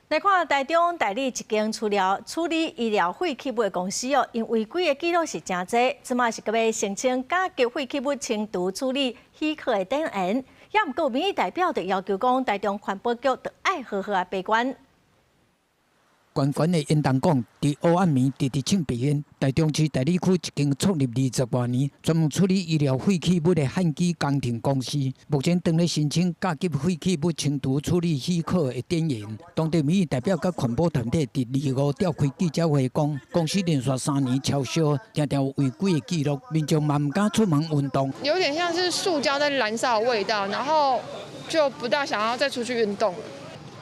來看台中大里一間處理處理醫療廢棄物的公司哦，因違規的記錄是誠濟，這馬是閣欲申請甲級廢棄物清除處理許可的展延，也毋過民意代表就要求講，台中環保局著愛好好仔把關。懸懸的煙囱管，佇黑暗暝直直衝白煙。台中市大里區一間創立20多年、專門處理醫療廢棄物的漢基工程公司，目前正咧申請甲級廢棄物清除處理許可的展延。當地民意代表佮環保團體佇25召開記者會，講公司連續3年超燒，定定有違規的記錄，民眾嘛毋敢出門運動。有點像是塑膠在燃燒的味道，然後就不大想要再出去運動。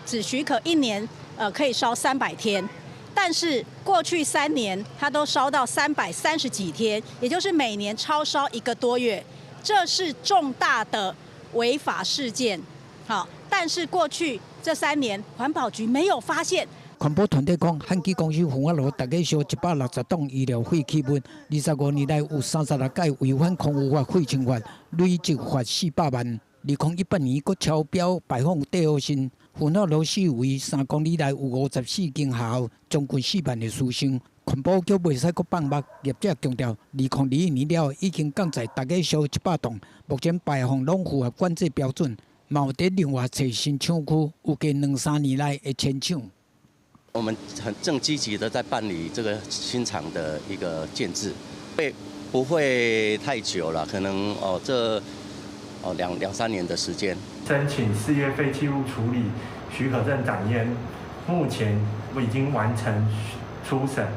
只許可一年，可以燒300天，但是過去3年它都燒到330幾天，也就是每年超燒一個多月，這是重大的違法事件。好，但是過去這3年環保局沒有發現。環保團體講，漢基公司焚化爐逐月燒160棟醫療廢棄物，25年來有36屆違反空污法、廢清法，累計罰400萬。2018年閣超標排放綴惡砷，焚化爐四圍3公里內有54間學校，將近4萬的師生。環保局袂使閣放目，業者強調，2021年了已經降載逐月燒100棟，目前排放攏符合管制標準，嘛有佇另外揣新廠區，預計兩三年內會遷廠。我們很正積極的在辦理這個新廠的一個建置，會不會太久了？可能哦，這哦兩三年的時間。申請事業廢棄物處理許可證展延，目前已經完成初審，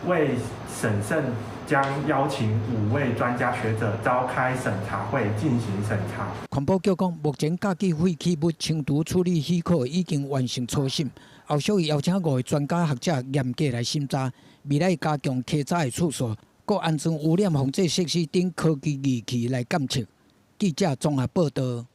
為審慎將邀請5位專家學者召開審查會進行審查。環保局講，目前甲級廢棄物清除處理許可已經完成初審，後續會邀請五個專家學者嚴格來審查，未來加強稽查的次數，閣安裝污染防治設施等科技儀器來監測。記者綜合報道。